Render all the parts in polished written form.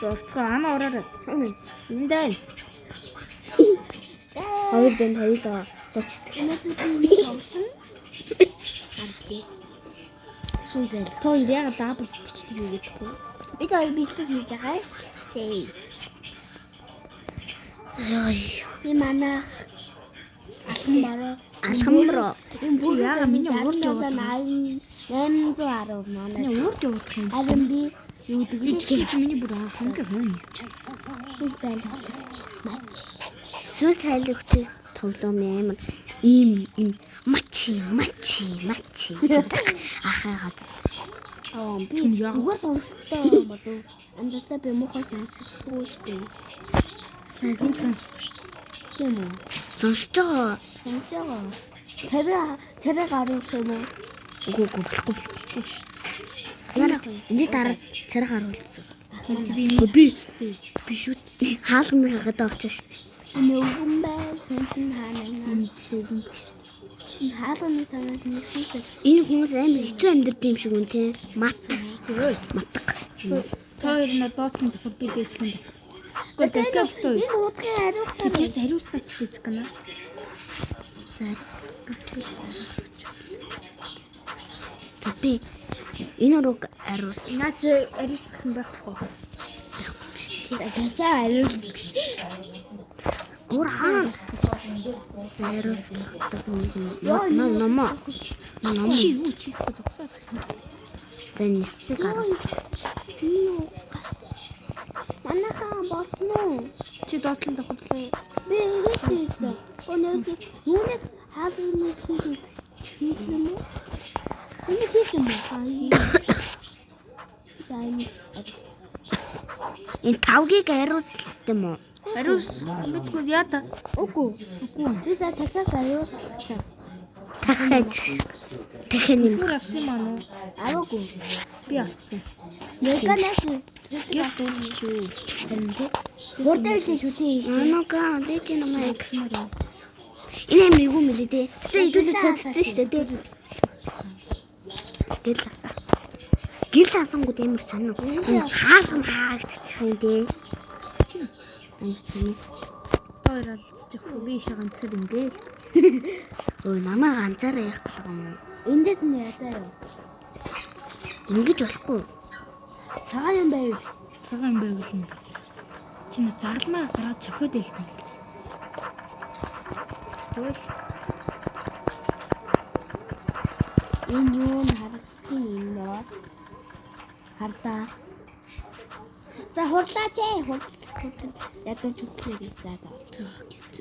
Зорцгоо ана ороорой. Энд байна. Хоёр дэнд хоёулаа сочдаг. Өнөөдөр би нэг тоглосон. Харжээ. Сүү зайл. Та хоёр яагаад double бичлэг хийгээд вэ? Бид хоёр бичлэг хийж байгаа шүү дээ. Ой. Би манайх алхан бороо. Алхамруу. Энэ Чи яагаад миний урд яваад 810 манай. Миний урд явах юм. Харин би юу Би гэдэг чи чи миний бүр хамгийн хойно явчих. шиг байл тоглож. Мач. Сүүл тайлбартай тоглоом амар ийм ийм мачи мачи мачи гэдэг ахаагаад. Аа би Чи яагаад- зүгээр сонсогдсон болов. Амьдралдаа би муухай сонсдоггүй шүү дээ. Чи хэн сонсохгүй шүү дээ. Тийм үү? Сонсож байгаа. Сонсож байгаа. Царай царай гарах юм уу? Үгүй үгүй болохгүй болохгүй. Үгүй шүү Энд энд дараа царай харуулсан. дээ. Би Үгүй би би шүү. Хаалганы хагаад авчааш. Энэ өвгөн бай, сонсон хаана юм. энэ Энэ хаалганы цаанаас нэг сүнс. Энэ хүмүүс амар хэцүү амьдрд юм шиг үн те. Мат. Матг. Та хоёр на доотлон давхар би дээдлэн давхар. Гэхдээ закапто. Энэ удгийн хариуцлага. Чи яс ариусгач дэц гэнэ. За. Ариусгач. За би энэ ураг ариус. Наа чи ариусгах юм байхгүй. Дахиад хариуцлага. Өөр хаана? Ариус. Номо. Номо. Чи юу чи юу зогсоод. За нясыг ариус. Юу? Манайхан болсон уу? Чи доотлон давхарлаа. Би хийсэн. Өнөөдөр юуныг хаалганы хийх хийх юм уу? Энэ хийх юм уу? За энэ Энэ тавгийг ариуслах юм уу? Ариус мэдгүй яа та. Үгүй. Үгүй. Би сая дахиад хариуцлага. Дахиад. Дахиад юм. Түр авсан юм аа нуу. Аваагүй. Би авсан. Меганаас Гэс дуусчих юу? харин тий. Хурдан шүү тий. Анука, дэж намайг. Авсмаар юм. Энэ амар эвгүй мөлий те. Гэтэ хэдүүлээ цоцсон шүү дээ те. Гэл асан. Гэл асангууд амар сонин. Хаалган хаагдчих юм те. Амар сонин. Та хоёр алдчих. Би ишээ ганцаар ингээл. Өө намайг ганцаараа явах гэх юм уу? Эндээс нь ядаа юу? Ингэж болохгүй. Цагаан юм байв. Цагаан юм байвал ингэ. Чи нэ загалмай гараад цохиод байлт юм. Тэгвэл Энэ юу н харагдсан юм нөө. Хардаа. За хурлаач ээ. Хурдл хурдл ядуу чүглээ гэж за.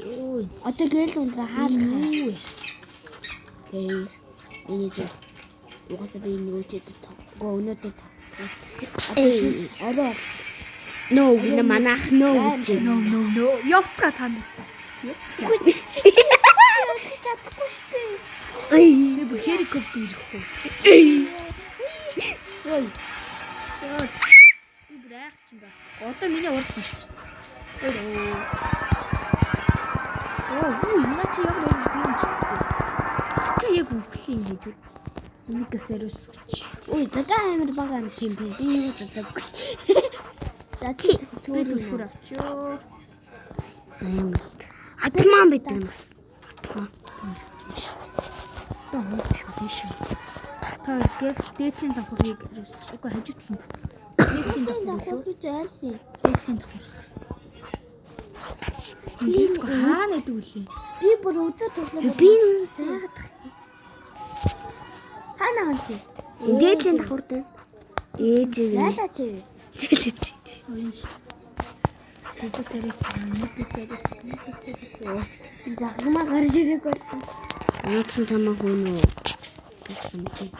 өө. Одоо гэрэл ундраа хаалга. Юу вэ? Тэгээ энэ зүг. Угаасаа би нэг өчигдөр тоглохгүй өнөөдөр тоглосон. Одоо шин орой No, гэнэ манайх no гэж. No no no. Явцгаа та нар. Явцгаа. чадахгүй шүү дээ. Эй. Би бүр хеликоптер ирэх үү? Ой, Яа. Би бүр айх чинь байх. Одоо миний урд гарч. Оо, юу энэ чи яг нэг юм чи. Цэцгээ яг үхэх юм гэж. Энийг бас ариусгач. ой, зага амар бага юм тийм бэ. Би юу бодоагүй. За чи Би түлхүүр авчөө. Амар. Атман бид нар бас. Атман. Одоо хөөж шүү тийш. Та гээс дээдлийн давхарыг ариусгач. Үгүй хажуу талын давхар. Дээдлийн давхар давхар илүү. гэж айлсан. Дээдлийн давхар. Ингээд хаана гэдэг үлээ? Би бүр өдөө тоглох. Би нүн сайхад. Хаана ган чи? Энэ дээдлийн давхар дээр. Ээж юм. Зайлаа чи. Зайлаач. Энэ шүү. Сүдэ сарис, нүдэ сарис, нүдэ сарис. Би загмаа гарч ирэх болсон. Нууцсан тамаа хүн үү? Гэсэн юм.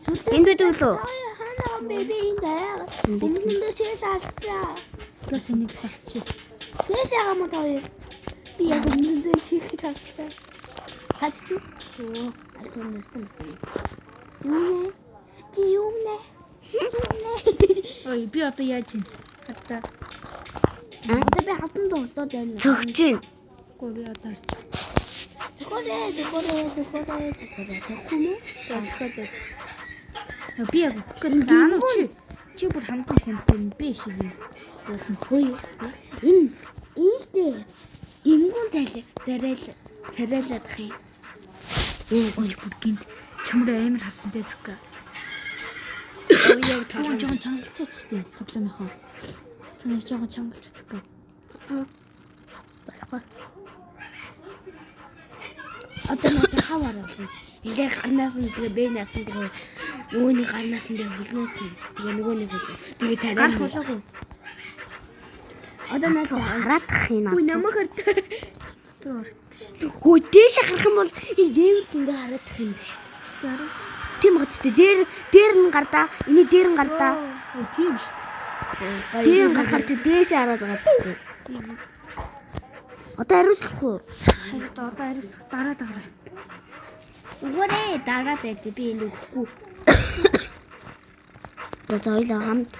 Сүлдээ. Энд байдаг лөө? Хаана ган би би энэ даа. Өмнөдөө шээс алцаа. Гээс энийг авчи. Дээш байгаа мó таа хоёр. Би яг өмнөдөө шийхэж авчихсан. Хадчих. Оо, аль нэрсэн юм. Юу нэ? Чи юу нэ? Юу нэ? Ой, би одоо яаж юм? Хатаа. Одоо би хатан дурдаад байна. Цогч юм. Үгүй би одоо арч. Зөвхөрээ, зөвхөрээ, зөвхөрээ, зөвхөрээ. Зөвхөн үү? За зөхөд байж. Би яг өгөх гээд аа чи. Чи бүр хамгийн хэмтэй юм бэ шиг юм. Хөөе. Энэ ийштэй гимгүн тайл зарайл царайлаад ах юм. Ой бүр гинт чамд амар харсан те зಕ್ಕ. Ой яг Тэгвэл жоохон чангалчаач тий тоглоомынхоо. Цаана жоохон чангалч зಕ್ಕ. Болохгүй. Одоо наа хавар болно. Илээ гарнаас нь тэгээ бэнаас нь тэгээ нөгөөний гарнаас нь тэгээ хөлнөөс нь тэгээ нөгөөний хөл. Тэгээ царай. Гарах болоогүй. Одоо наа хараадах юм Үгүй аа. намайг хард. Дотор орт. Хөө дээш харах юм бол энэ дээвэр ингээ хараадах юм биш. Тийм бат тээ. Дээр дээр нь гардаа. Эний дээр нь гардаа. Өө тийм шүү дээ. Дээр нь гарахаар чи дээш хараад байгаа тээ. Одоо хариуцлах уу? Харин одоо хариуцах дараа дараа. Үгээрээ дараад байд би энэ өгөхгүй. За хоёлаа хамт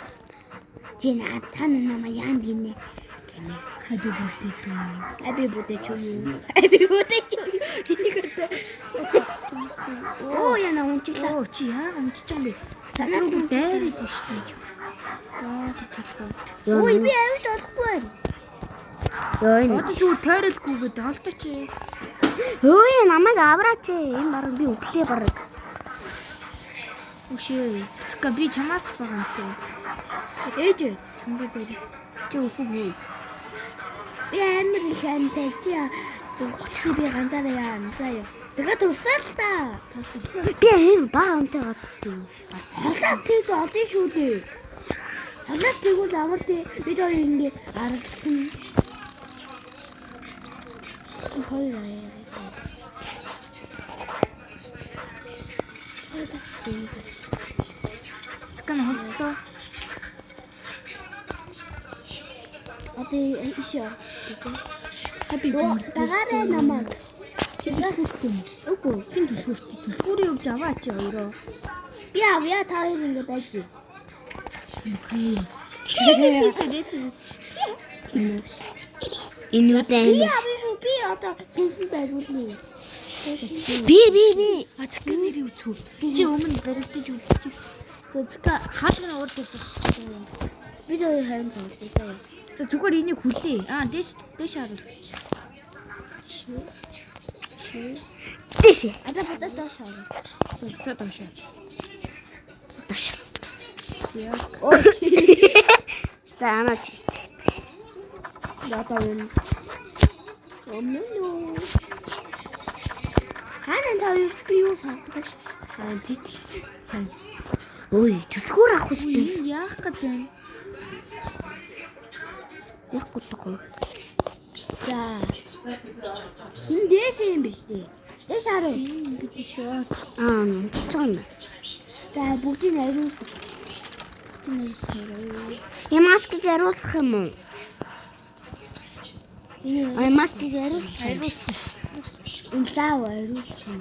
Чи наа та намаа яан гинэ. Хади бүрдээ дүү. Аби бүдэ ч юм уу? Аби бүдэ ч юм уу? Энийг одоо. Оо яна унчихлаа. Оо чи яа унтчих юм бэ? Санаа Руу бүр дайраад шүү дээ. Аа тэтгэхгүй. Ой би авч болохгүй байна. Йоо энэ. Одоо зүгээр тойролгүйгээд олдооч. Өө намайг авраач. Энэ бараг би өглөө бараг. Үшээ. Цэка би чамаас байгаа юм тий. Ээж Чамгаа дээрээс. Чи өөхөг үү? би амар их амтай чи зөвхөн би ганцаараа яа заа юу. Зага тусаал та. Би энэ бага амтай гаддаг юм. Холоо тэгж олдсон шүү дээ. Холоо тэгвэл амар тий бид хоёр ингээ аргалсан. Хоёр аа. Цэка нь холцдоо. Одоо ишээ орчихсон. Хаби бүрдээ. Дагаарай намайг. Чи түлхүүртэй юм. Үгүй. Хин түлхүүртэй. Түлхүүрээ өгж аваа чи хоёроо. Би авъя та хоёр ингээ байж. Хэй. Энэ юу Би даа. авъя шүү. Би одоо сүнсэн бариулна. Би би би. А цэка нэрийг үзүү. Чи өмнө баригдаж үзчихсэн. За цэка хаалганы урд явж байгаа шүү. Бид хоёр харин тоглоё заяа. За зүгээр энийг хүлээ. Аа дээш дээш харал. Тийш. Одоо бодоод доош орно. За доош. Доош. Яг. За анаа чи. Одоо юм. Өмнө нөө. Хаана та хоёр би юу сонсдогш? Аа тийч. Ой, түлхүүр авах хэрэгтэй. Энэ яах гэдэг юм? Яг гутгүй. За. Энэ дээш юм биш үү? Дээш хараа. Бид шүү. Аа, унтчих юм. За бүгдийг ариулсан. Я маскыг ариулах юм уу? Энэ Ай маскыг ариулах. Хариулсан. энэ лав ариулсан.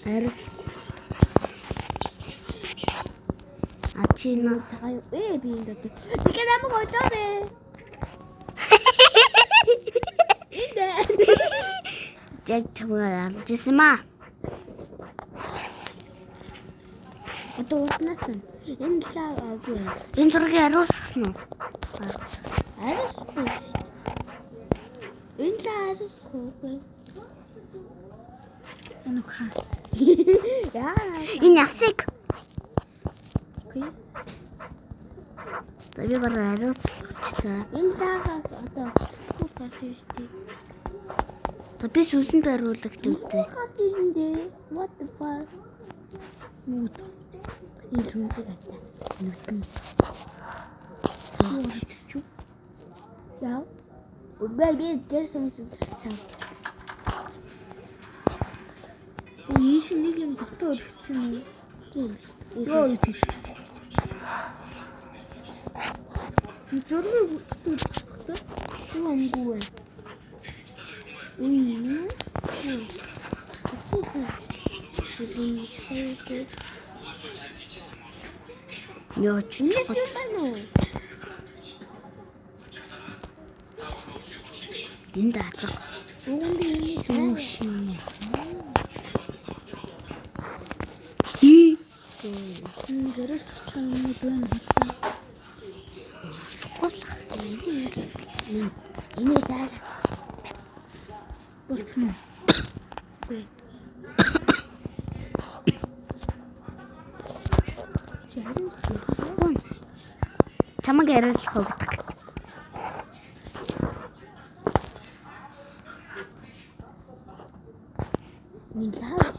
Ариул. А чи наа Тагаа юу? Ээ би энд одоо. Тэгэхээр намайг олоорой. Энд. яг чамаар авчихсан маа. Одоо уснаас нь энэ лав аагүй. Энэ зургийг ариулсан уу? Ариулсан. Энэ лав ариулахгүй. Энэ хаа. Яа. Энэ ясыг. Окей. За би бараг ариулчих та. Энэ лаваас одоо хүү гарч ирж дээ. За би сүнсэнд хариулагч Хүү үгүй. гарч ирэн дээ. What the fuck? Нүд. Энэ сүнсэг атаа. Нүтэн. Юу орчих. Яа. Үгүй би тэр сүнсэг сан. Өө ийш нэг юм дутуу өргөцсөн юм. Тийм. Йоо юу. Зургийг дутуу өргөцөх хэрэгтэй. Юу амгүй вэ? Энэ Йоо чи. Энэ юу байна уу? Энд алга. Уган би энэ Юу шин. И Энэ гэрээс ч юм байна. хариулсан. Энийг заалаа. Болцсон уу? Үгүй. Чи хариулсан. Чамаг хариулах уу гэдэг. Нэг лав.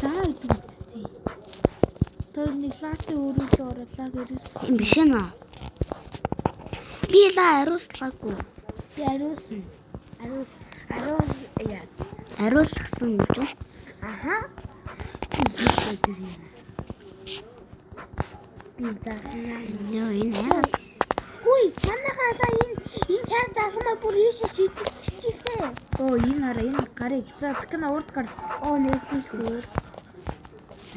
Лаа гэдэг үстэй. Тэр нэг лаатай өөрөөр оруулаа гэрээс. Юм биш ээ. Би лаа хариулсаагүй. Би ариулсан. Ариул ариул яа. Хариулсан гэж үү? Аха. Би тэр юм. Би заалаа. Йоо энэ яа. Хүй, манайхаасаа энэ чар залмаа бүр ийшээ шидэгдчихлээ. Оо энэ хараа энэ гарыг. За цэкна урд гар. Оо нэгдэх өөр.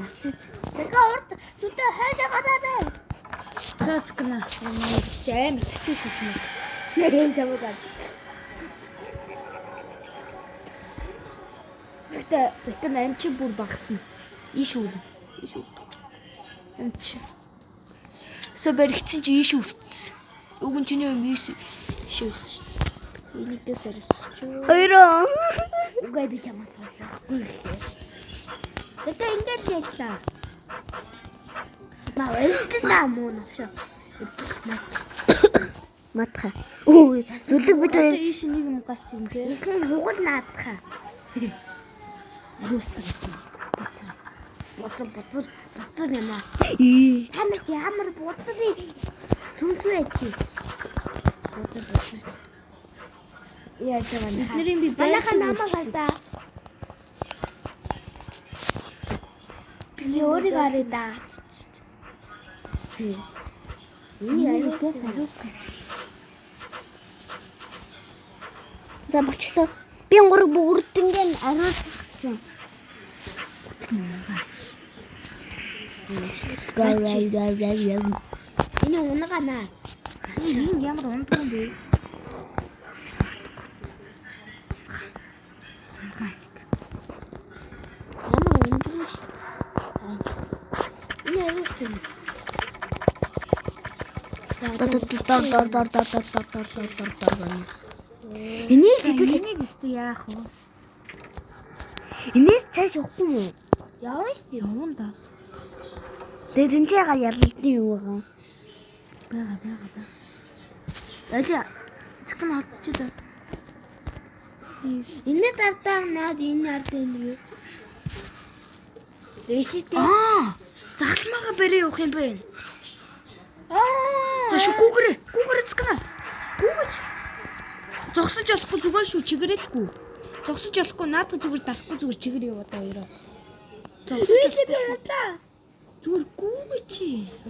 Арчиж. Тэгээ урд сүдэ хайлаа гараа бай. За цэкна. Манай зэгч амар төчөө шүүж мэг. Нэрэн замаг ад. Тэгтээ цэкна амчин бүр багасна. Иш үр. Иш үр. Амчин. Сэ баригдсан чи иш үрцсэн. Уг нь чиний юм иш иш үссэн. Энийгээс хариуцчих. Хоёроо. Үгүй би чамаас болохгүй лээ. Тэгээ ингэж ярьлаа. Маа өөртөө муу навшаа. Мач. Матха. Өө зүлэг бид Одоо хоёр иш нэг юм гарч ирнэ те. Ихэн хугал наадхаа. Ариулсан. Бацар. Бузар бузар бузар юм аа. Ий. Та нар чи ямар бузрыг сүнс вэ чи? Бузар бузар. Яаж байгаа юм? Бидний би Манайха байрлал намайг алдаа. Би өөрийгөө харъя да. Энийг аюулгаас ариусгач. За болчлоо. Би гур бүгднгээ нь хариулсан. Энэ унага наа. Энэ ямар ундгүй юм бэ? Ямар ундгүй. Энэ аюулсан. Дор дор дор дор дор дор дор дор дор дор дор гэнэ. Энийг За, хэдүүл Энийг өстө яах вэ? энэс цааш явахгүй юм уу? Явна шүү дээ. Явна да. Тэгээд энэ чигээ ялалтын юу байгаа юм? Бага бага бага. Али цэкэн холдчихлоо. Энэ дардаа наад энэ ард энэ. Дэштэй. Аа! Загалмаага барай явах юм байна. Аа. За шүү гүүгэрэ. Гүүгэрэ цэкэн. Гүүгэж. Зогсож болохгүй зүгээр шүү чигэрэлгүй. Зогсож болохгүй наадах зүгээр дарахгүй зүгээр чигэр яваа да хоёроо. Зогсож Би болохгүй шүү. унтлаа. Зүгээр гүүгэж.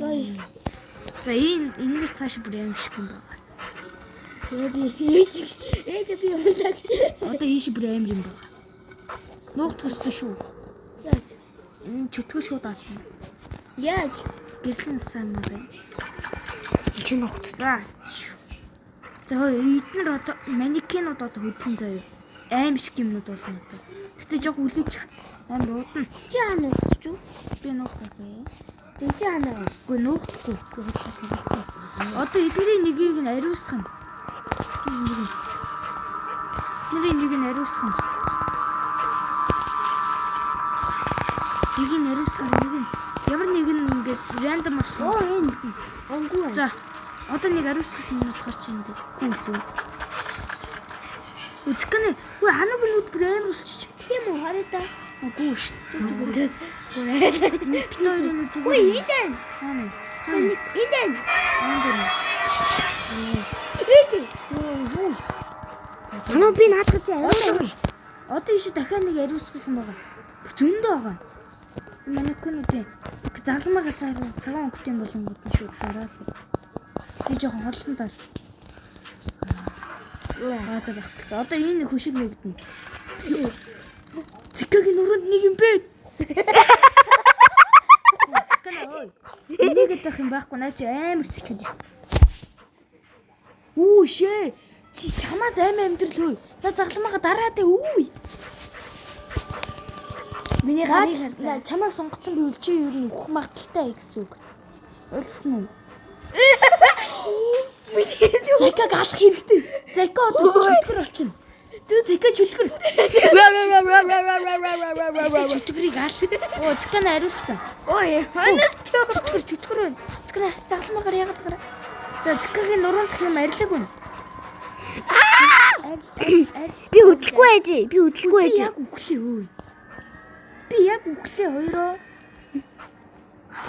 Яа. За энэ энэс цааш бүр аим шиг юм байна. Би ээж ээж би унтлаа. Одоо ийш бүр амар юм байна. Нуугдах ёстой шүү. Яаж? Энэ чөтгөө шууд ална. Яаж? Гэрлэн сайн маа байна. Энэ чинь нухц. За шүү. За хөө эднэр одоо манекенууд одоо хөдлөн заяа. Аим шиг юмнууд болно одоо. Гэтэ жоох үлээч амар удна. Чи аана уу? Би нуухгүй. Чи аана. Үгүй нуухдаггүй. Би хөдлөө тавьсан. Одоо эдгэрийн нэгийг нь ариусгах юм. Нэг нь. Эдгэрийн нэг нь ариусгах юм. Нэг нь ариусгах юм, нэг нь ямар нэг нь ингээд рандом орсон. Оо энэ. Онгуу. За одоо нэг ариусгах юмнууд гарч ирнэ. Гүү лүү. Үзэх гэнэ. Үгүй ханаг нүд бүр амар болчих. Тийм үү харъя да. Үгүй шүү дээ. Зүгээр. Бит хоёрын нүд зүгээр. Үгүй энэ. Хаана? Энэ. Хаана? Ээж. Юу? Анаа би наадах чи ариулсан. Одоо ийш дахиад нэг ариусгах юм байгаа. Бүр зөндөө байгаа. Манекенуудын загалмаагаа цагаан өнгөтэй болонгууд нь шууд дараалал. Би жоохон холлон дар. Аа за байхгүй. За одоо энэ хөшиг нэгдэнэ. Цикагийн өрөөнд нэг юм бэ. Цикана ой. Энийгэд байх юм байхгүй наа чи амар цэцэд. Үү шээ. Чи чамаас амь амьдрал хөөе. На загламаага дараад ээ. Үгүй. Миний Наач гарыг харлаа. чамайг сонгоцсон гэвэл чи ер нь үхэх магадaltaй гэсэн үг. Ойлгосон уу? Закаг алах хэрэгтэй. Зака одоо чөтгөр болчихно. Зака чөтгөр. Зака чөтгөрийг ал. Оо, Закана ариулсан. Ой, ханаас ч. Чөтгөр чөтгөр байна. Закана загламаагаар яагаад гараа. За Закагийн нуруунд дах юм арилаг байна. Би хөдлөхгүй ээж. Би хөдлөхгүй Би ээж. яг үхлээ өө. Би яг үхлээ хоёроо.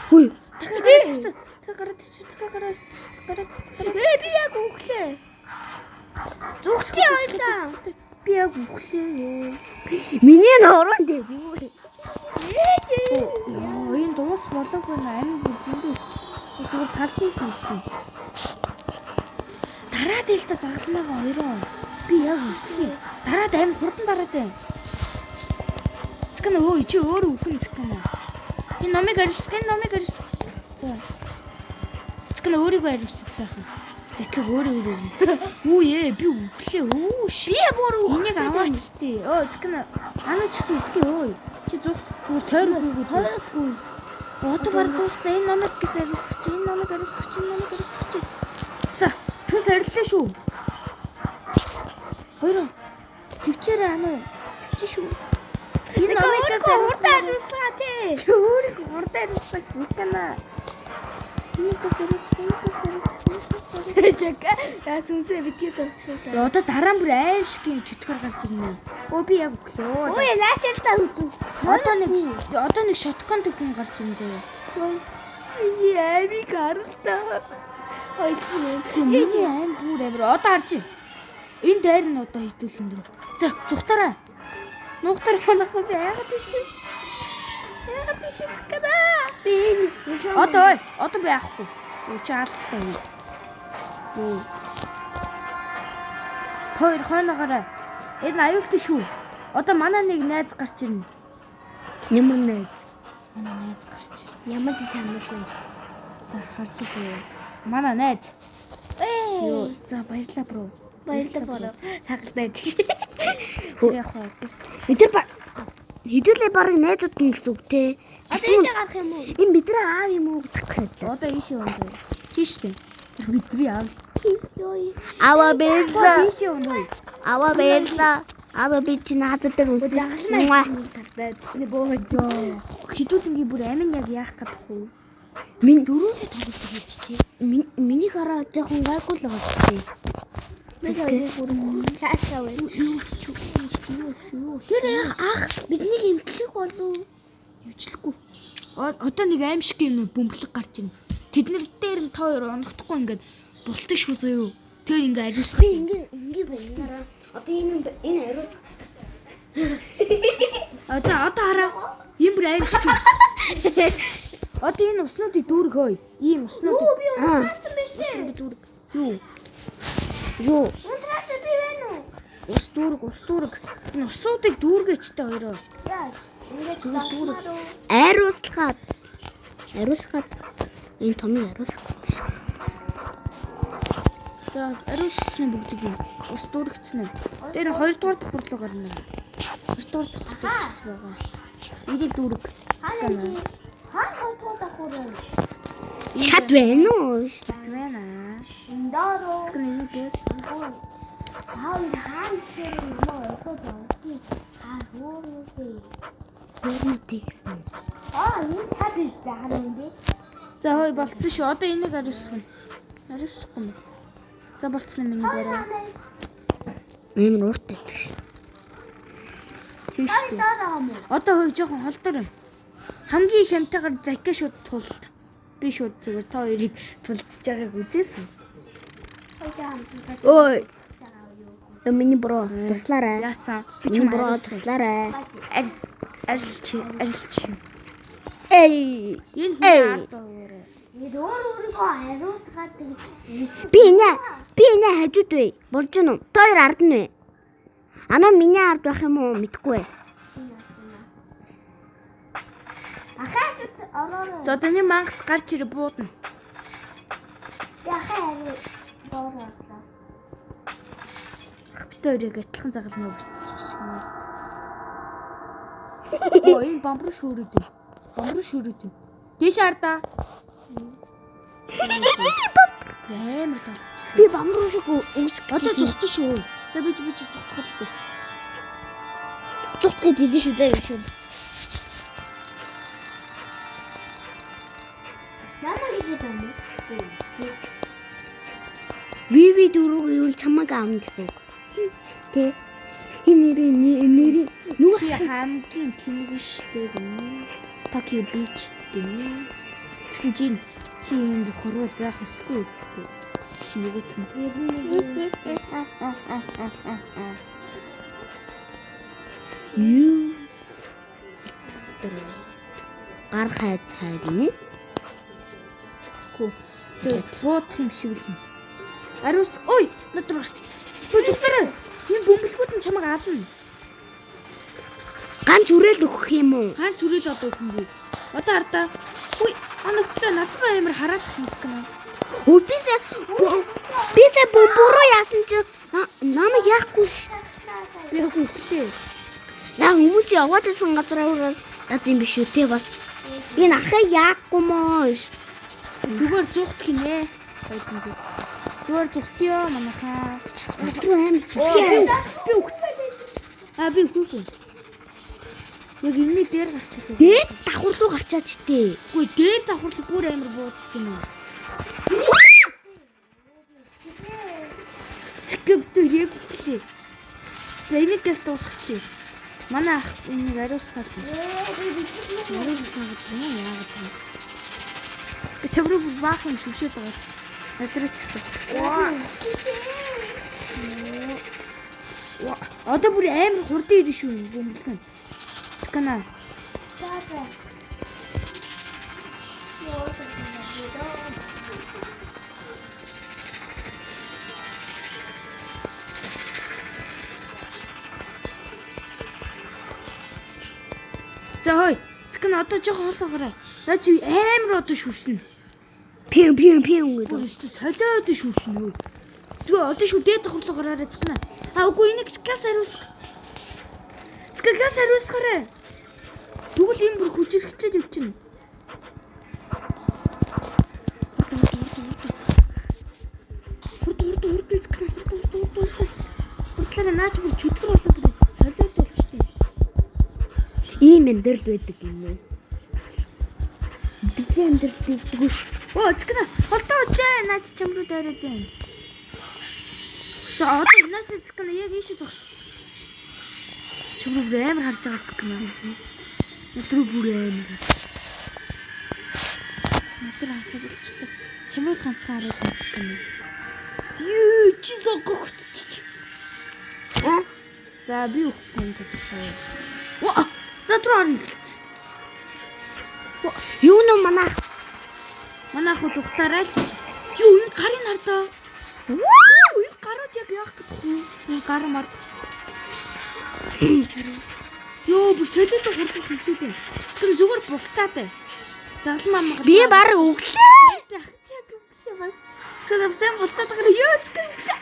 Хүй. Дахиад гараад ирсэн. Дахиад гараад ирсэн. Дахиад гараад ирсэн. Гараад ирсэн. Ээ би яг үхлээ. Зүгтээ ойлаа. Би яг үхлээ. Миний нуруунд дээр юу вэ? Яа, энэ дуус болоог байна. Амин бүр зөндөө. Зүгээр талд нь хүрч байна. Дараад ил та загламаагаа хоёроо. Би яг үхлээ. Дараад амин хурдан дараад байна. Цэкэн өө чи өөрөө үхэн цэкэн. Энэ номыг аривсах, энэ номыг аривсах. За. Цэкэн өөрийгөө аривсах сайхан. Зэкэг өөрөө өөрөө. Үу ээ би үхлээ. Өө ши. Би бүр үхлээ. Энийг аваач тий. Өө цэкэн анаа ч гэсэн үхлээ өө. Чи зүгт зүгээр тойр үгүйгүй. Тойргүй. Одоо баг дууслаа. Энэ номыг гис аривсах чи, энэ номыг аривсах чи, энэ номыг аривсах чи. За, сүнс ариллаа шүү. Хоёроо. Төвчээрээ ануу. Төвч шүү. Энэ номыг гис аривсах. Аривсгаа тий. Чи өөрийгөө хурдан аривсах гэнэ. Энийг гис аривсах, энийг гис аривсах, энийг гис аривсах. Жака. Я сүнсээ битгий зовцоо. Яа, одоо дараа нь бүр аим шиг юм чөтгөр гарч ирнэ. Өө би яг өглөө. Ой, наашаал та үзүү. Одоо нэг шотгон төгөн гарч ирнэ заяа. Ой. Миний амиг харуултаа. Ойлсон. Үгүй миний аим бүр амир. Одоо харж байна. Энэ дайр нь одоо хитүүлэн дэр. За, зүхтараа. Нухтар манайх би яагаад тийш. Яагаад тийш гэнэ. Би энэ Одоо ой, одоо би авахгүй. Өө чи алалтай юу. Үу. Тойр хойноогоорой. Энэ аюултай шүү. Одоо манай нэг найз гарч ирнэ. Ямар найз? Манай найз гарч ирнэ. Ямар ч санаагүй. Одоо харж заяа. Манай найз. Ээ. Йоо, за баярлалаа бро. Баярлалаа бро. Сагалтай. Тэр яг хаа бас Бид нар хэдүүлээ бараг найзууд нь гэсэн үг те. Одоо ийшээ гарах юм уу? Энэ бидний аав юм уу гэдэг байлаа. одоо ийшээ унаа. Чи штэ. Тэр бидний аав. Йой. Аваа баярлаа. Ийшээ унаа. Аваа баярлаа. Аваа би чи наазад дээр үнсэн. Загалмай. Нэг боо. Йоо, хідүүлэнгийн бүр амин яг яах гэдэг вэ? Минь Дөрөвлө тоглолт хийж тий. миний хараа жоохон гайгүй л байгаа тий. Би бүр цаашаа вэ. Юу ч юу ч юу ч юу. Тэр ах биднийг эмчлэх болов. Юучлэхгүй. Одоо нэг аим шиг юм бөмбөлөг гарч ирнэ. Тэд нар дээр нь та хоёр онохдохгүй ингээд бултаг шүү заяо. Тэр ингээ ариусгах. Би ингээ ингээ болснараа одоо ийм юм энэ ариусах А за одоо хараа. Ийм бүр аим шиг. Одоо энэ уснуудыг дүүрэг хөөе. Ийм уснуудыг. Би унтраасан байж Ус тээ. ингээ дүүрэг. Юу? юу Унтраач би байна уу? Ус дүүрэг, ус дүүрэг. Энэ усуудыг дүүргээчтэй хоёроо. Яаж? Ингээд Зүгээр дүүрэг. ариусгаад ариусгаад энэ томын ариусах. За, ариусгацны бүгдийг юм. Ус дүүрэгцэн нь. Тэр хоёрдугаар давхар руу гарна. Хоёрдугаар давхар дээр ч гэсэн байгаа. Энийг дүүрэг. Хаана чи? Хаана хоёрдугаар давхар вэ? Шат байна уу? Шат байна. Эндороо. Цэцгэн энийг гээл. Аав хаана гэхээр намайг ойлгоод байгаа. Аа хөөрөө. Юу тэгсэн. Аа энэ цаад биш дээ хаана юм бэ? За хой болцсон шүү. Одоо энийг ариусгана. Ариусгахгүй юм. За болцсон юм миний бороо. Амар урт идэх шин. Тийм шүү дээ. Дараа юм уу? Одоо хой жоохон холдор юм. Хамгийн их амтайгаар зака шууд тулд. Би шууд зүгээр та хоёрыг тулдж байгааг үзээсэн. Ой. Э, Миний бро туслаарай. Яасан? Би ч Миний юм бро ариусгах. туслаарай. Арил арилч арилч. Эй. Энэ Эй. хүн ард өөрөө. Бид өөр өөрийгөө хариуцгаад Би энэ хажууд вэ? Болж гэнэ үү? Та хоёр ард нь вэ? Анаа миний ард байх юм уу? Мэдгүй. Ахаа ороорой. За одоо нэг мангас гарч ирээ буудна. Би ахаа хариу доор орлоо. Ах бит хоёрыг адилхан загалмаа бүрцэж байна. Оо энэ бамбар шүүрээд байна. Бамбар шүүрээд байна. Дээш хардаа. Амар далавч. Би бамруу шиг үсэх. Одоо зүхтэн шүү. За би би зүхтэх холбоо. Зүхт гэж хэлсэн шүү дээ шүү. Намайг хэлээд байгаа юм уу? VV дөрөв гэвэл чамайг аавна гэсэн үг. Тэ. Энэ нэрээ нэрээ нүг Чи хамгийн тэнэг штэ гэнэ. Fuck you bitch гэнэ. Тэгсэн чинь чи энд хуруу байх ёсгүй үсттэй. Чи нөгөө түн. Юу? Гар хайц хайрна. Хүү. Тэгээд буудах юм шиг л юм. Ариус ой над руу гарцсан. Хөө зүгтэрээ. Энэ бөмбөлгүүд нь чамайг ална. Ганц үрээл өгөх юм уу? Ганц хүрэл одоо өгнө. Одоо хардаа. Хүй анагтай над руу амар хараад гэнэ. Өө бисээ бисээ буруу яасан чи намайг яахгүй ш. Би яг өглөө. Яг хүмүүс яваад исэн газараар над юм биш үү те бас. Энэ ахыг яахгүй мөөш. Зүгээр зуухт хинэ. Байдгүй. Зүгээр зүхтё манайхаа. Над руу амар Би зүхээ. үгц би үгц. А би үгүй. Яг энэний дээр гарчлаа. Дээд давхар руу гарчаач те. Үгүй дээр давхарлаг бүр амар бууддаг юм аа. Цэкэвдүү яг үглээ. За энийг гэс дуусгачих. Манай ах энийг ариусгаад. Ариусгаад гэдэг юм уу яагаад юм. Цэкэ чам руу бүр баах юм шүшээд байгаа ч. Над руу ч гэсэн. Уа. Одоо бүр амар хурдан ирнэ шүү юм бөмбөлгөн. Цэкэна. За. Йоо, За хой. Цэкэн одоо жоохон хоолой гараа. Наа чи амар одоо шүршнэ. Пин пин пин Бүр гэдэг. өстө солиод шүршнэ юу. Тэгээ одоо шүү дээд давхарлаа гараарай цэкэн. А үгүй энийг газ хариусах. Цэкэн газ хариусгаарай. Тэгвэл энэ бүр хүчирхчээд явчихна. Хурд хурд хурд цэкэн хурд хурд хурд хурд. Хурдлаараа наа чи бүр чөтгөр болоо бүр солиод болчтой. Ийм амьдрал байдаг юм уу? Мэдрлийн амьдрал дэгдэггүй шүү. Оо цэкэн холдоо очоо наа чи чам руу дайраад байна. За одоо энэс цэкэн яг ийшээ зогс. Чам руу бүр амар харж байгаа цэкэн. Над руу бүр амар. Над руу харахад болчлоо. Чам руу ганцхан хараад байна цэкэн. Юу чи сонгогдчих. Аа? За би өгөхгүй юм тодорхой. Оо над руу харах эхэлсэн. Юу нэ манай Манай ах зүгтаарай л гэж. Юу энэ гарын хардаа. Юу энэ гарууд яг яах гэдэг вэ? Энэ гар мар. Йоо бүр солиод хурдан шүшээд байна. Цэкэн зүгээр бултаатай. Загалмаа мага. би баг өглөө. Ах чи яг өглөө бас. Цэкэн сайн бултаад байгаа. Йоо цэкэн өглөө.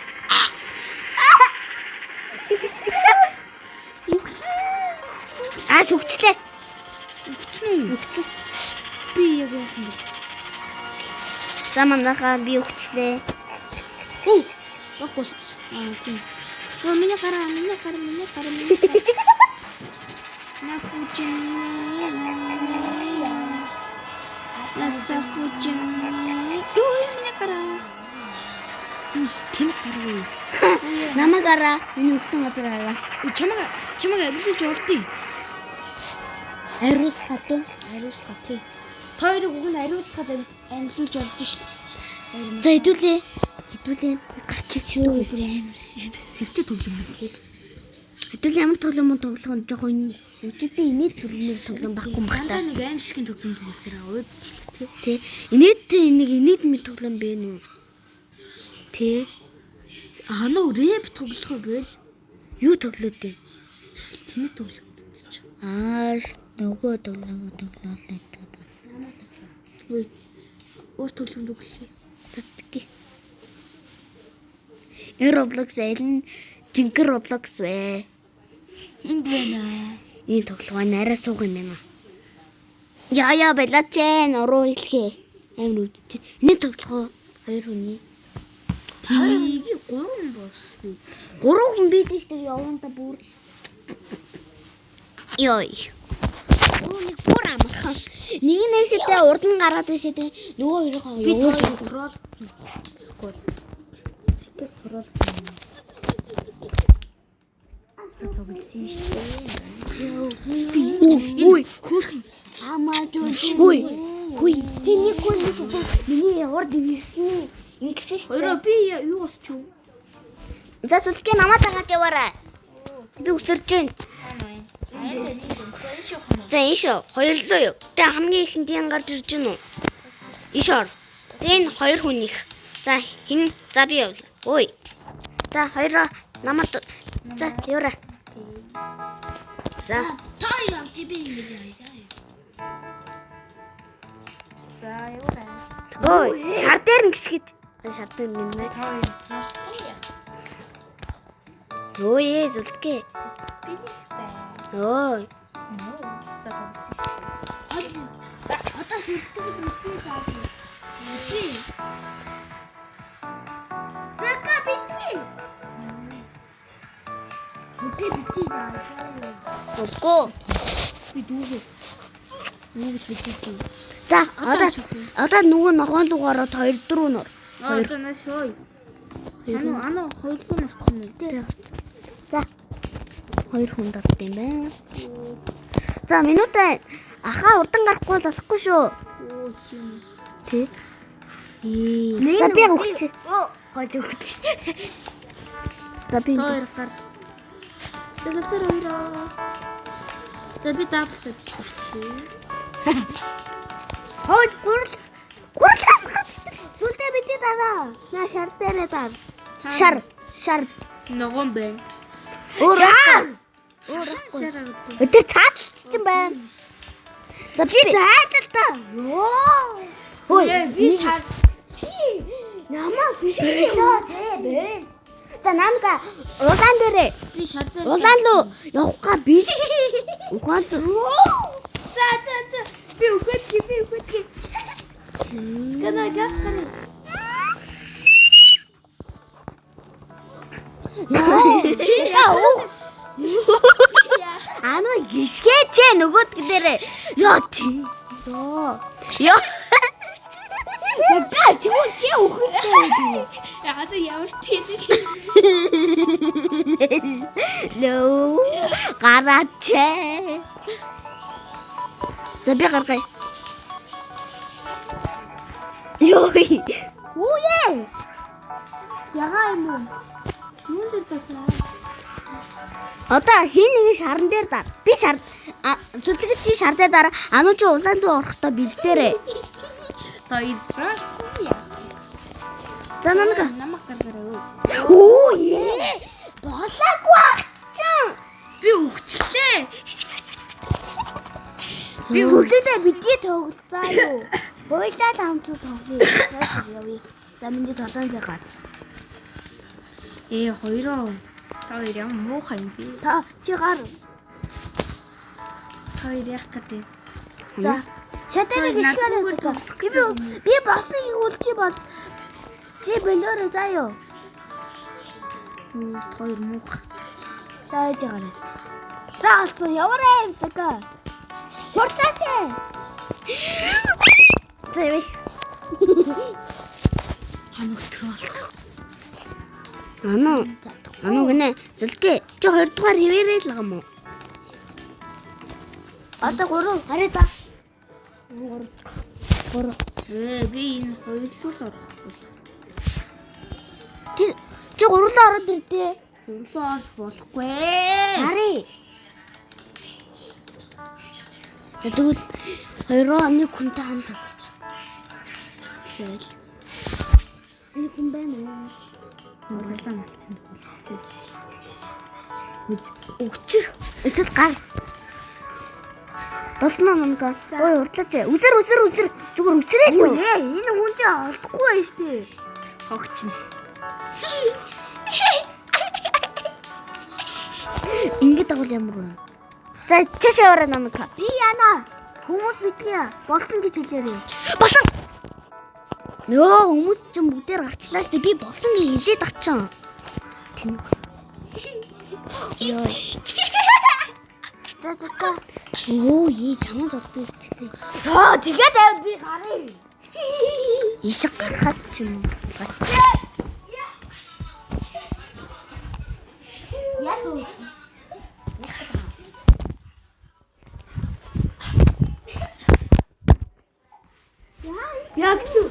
Аа шүгчлээ. Өгцөн үү? Өгцөн. Би яг яах юм бэ? За манайхаа би өгчлээ. Оо баг болцсон. Аа үгүй. Йоо миний гараа миний гар миний гар миний гар. На фужин. На фужин. Йоо миний гараа. Энэ тэнэг гар үү? Намайг араа. Миний өгсөн газар араа. Өө чамаг чамаг авилж олдъё. Ариус гадуу. Ариусга тий. Та хоёрыг уг нь ариусгаад амилуулж олдсон шүү дээ. За хэдүүлээ. Хэдүүлээ гарчиж юу. Бүр амар амар сэвтэ тоглоом юм тий. Хэдүүлээ ямар тоглоом уу тоглох нь жоохон үжигдээ инээд бүрмээр тоглоом байхгүй юм бах та. Дандаа нэг аим шигэн тоглоом тоглосоор уудчихлаа тий. Тэ. Инээдтэй нэг инээдмэр тоглоом бэ нү. Тэ. Аа нөө рэп тоглох байл. Юу тоглоод бэ? Тэнэг тоглох гэж. Аа нөгөө тоглоом тоглоод байдаг болсон. Ой. Өөр тоглоом тоглолоо. Татки. Энэ Roblox аль нь жинхэнэ Roblox вэ? Энд байна. Энэ тоглоом нь арай сууг юм байна. Яа яа балаач ээ нуруу хэлхээ. Амар үдчих. Энэ тоглох уу? Хоёр хүний. Тийг 3 босс би. Гурван хүн бидэн шүү дээ явандаа бүр. Йой. Үүнийг бүр амархан. Нэг нь нэштэй урд нь гараад байсан те. Нөгөө хоёрын Би явуулж хоёр трол. Скол. Зэкэ трол. За тоглосон шүү дээ. Үгүй. Хөөрхөн. Хүй. Хүй. Чи нэг хүн биш үү? Миний урд ирсэн ингэсэн шүү Хоёроо дээ. би юу болчих вэ? За сүлгээ намаа дагаад яваарай. Би үсэрч байна. За ийш хоёрлоо юу. Тэ хамгийн ихэнд ян гарч ирж гин үү? Ийш ор. Тэ энэ хоёр хүн их. За хин за би явлаа. Ой. За хоёроо намаа за яваарай. За Та хоёр авч би ингэ яа. За яваарай. ой шар дээр нь гисгэж. За шар дээр нь. Та хоёр трол. Ой ээ зүлтгэ. Би нэг байна. Ой. За тоглосон шүү. Одоо сүлдэг битгий заа. Битгий. Зака битгий. Битгий битгий заа. Үгүй. Би дүүгээ. Юу гэж хэлдэг. За одоо нөгөө ногоон руу ороод хоёр дөрөв нөр. Аа за наа шөө. Ану ану хоёрлуу нассан уу? За. Хоёр хүн дадд юм байна. За минутаа ахаа урдан гарахгүй бол болохгүй шүү. Оо чи юм. Тэ. Ээ. За би өгч. Гол өгдөг ш. За би Хоёр гар. За за за хоёроо. За би даблтай биччихье. хоол гурал гурал амхаж. Сүлдээ бидний дараа. На шар дээрээ даа. Шар шар Ногоон байна. өөр шар. Өөр Шар авдаг. Өдөр цаадалч чинь байна. За би цаадал та. Йоо. Хөөе Би шар. Чи намаа бэлээ зэ. За намга улаан дээрээ Би шар дээр. улаан руу явах га би. Ухаан руу. За за за. Би өгөөд би өгөөд. Скана газ гар. Яа. Ано гიშгээч нөгөөд дээрээ. Яа тий. Йоо. Йоо. Би тэгвэл чи үхэлтэй байдаг. Яа одоо ямар тэнэг. Нөө. Гараач. За би гаргая. Йоо. Үе. Ягаа юм уу? Юун дээр тавьсан? Одоо хин нэгэн шаран дээр дар. Би шар зүлтгэж чи шар дээр дараа. Ануу чи улаан руу орохдоо бэлдээрээ. Хоёр трол. За намайг. Намайг гаргаарай. Оо ээ. Болоогүй агчсан. Би өгчлээ. Би зүлтгэлээ бидээ тоглолцоо юу. Буйлаа л хамт тоглоё. Явъя. За миний толон дээр гар. Ээ хоёроо. Та хоёр ямар муухай юм бэ? Та чи гар. Та хоёр яах гэдэг юм? За. Шатарыг ишгээр би би болсон гэвэл чи бол чи бэлөөрэй заа юу. Юу хоёр муухай. За яаж байгаа. За алсан яваарай така. Хурцаач. За явъя. Ханаг трол. Ану. Ану гинэ. Зүлтгэ чи хоёр дугаар хэвээрээ л байгаа юм уу? Одоо гурав гараа да. Гурав. Гурав. Ээ би энэ хоёрлуу л орохгүй. Чи чи гурлаа ороод ирдээ. Гурлуу орж болохгүй. Харъя. За тэгвэл хоёроо нэг хүнтэй хамт тоглож. Зээл. Нэг хүн байна уу? Урлаа малчин болохгүй. Үз Өгчих. Эсвэл гар. Болсон уу намга? Ой урдлаач. Үсэр үсэр үсэр. Зүгээр үсрээл юу? Ээ энэ хүн чинь олдохгүй байж тээ. хогч нь. Ингээд дагуул ямар вэ? За чаш яваарай намга. Би яана. Хүмүүс бидгээ болсон гэж хэлээрэй. Болсон. Нөө хүмүүс ч бүгдээр гарчлаа шүү дээ. Би болсон гэж хэлээд ачсан. Тэнэг. Йоо. За за. Өө ээ чамаас одгүй үгчтэй. Йоо тэгээд аваад би гарыг. Ишиг гарахаас ч юм уу. Гац. Яс ууц. Яг зү.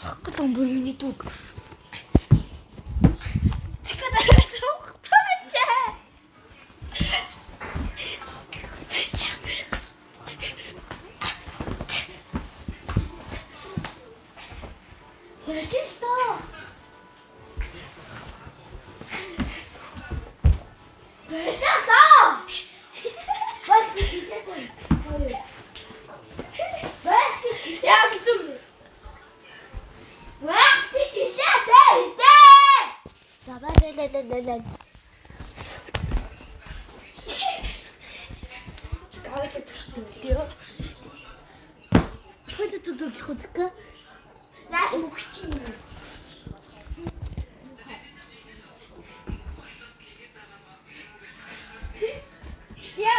Хаккатан бүр миний дүг. Цикада цогтооч. Яг зүг. За ба ла ла ла ла. Гавьд зөвлөө. Хөлө зүг зөвлөх үзэх. За мөгч чинь. Я.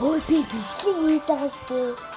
Ой би бичлэг хийж байгаа шүү дээ.